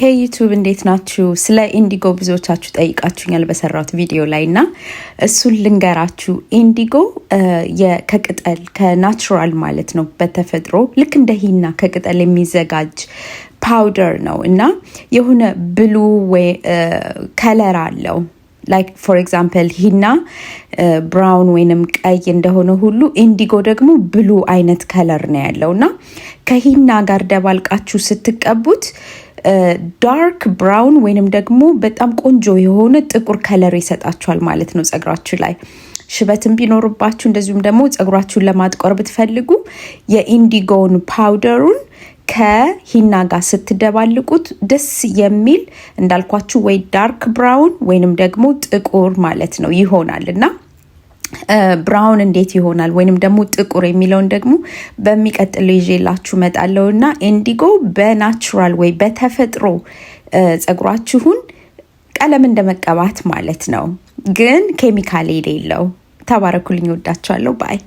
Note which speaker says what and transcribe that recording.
Speaker 1: Hey YouTube፣ እንዴት ናችሁ? ስለ indigo ብዙዎቻችሁ ጠይቃችሁኛል በሰራሁት ቪዲዮ ላይ እና እሱን ልንገራችሁ። Indigo ከቅጠል፣ ከ natural ማለት ነው፣ በተፈጥሮ ልክ እንደ ሂና ከቅጠል የሚዘጋጅ powder ነው እና የሆነ blue color አለው። Like for example ሂና brown ወይንም ቀይ እንደሆነ ሁሉ indigo ደግሞ blue አይነት color ነው ያለው እና ከሂና ጋር ደባልቃችሁ ስትቀቡት dark brown ወይንም ደግሞ በጣም ቆንጆ የሆነ ጥቁር color ይሰጣችኋል ማለት ነው። ጸጉራችሁ ላይ ሽበትም ቢኖርባችሁ እንደዚሁም ደግሞ ጸጉራችሁን ለማጥቆር ብትፈልጉ የ indigo ውን powder ኡን ከሂና ጋር ስትደባልቁት ደስ የሚል፣ እንዳልኳችሁ ወይ dark brown ወይንም ደግሞ ጥቁር ማለት ነው ይሆናል። እና brown እንዴት ይሆናል ወይንም ደግሞ ጥቁር የሚለውን ደግሞ በሚቀጥለው ይዤላችሁ እመጣለሁ። እና indigo በ natural ወይ በተፈጥሮ ጸጉራችሁን ቀለም እንደመቀባት ማለት ነው፣ ግን ኬሚካል የሌለው። ተባረኩልኝ። እወዳችኋለሁ። Bye.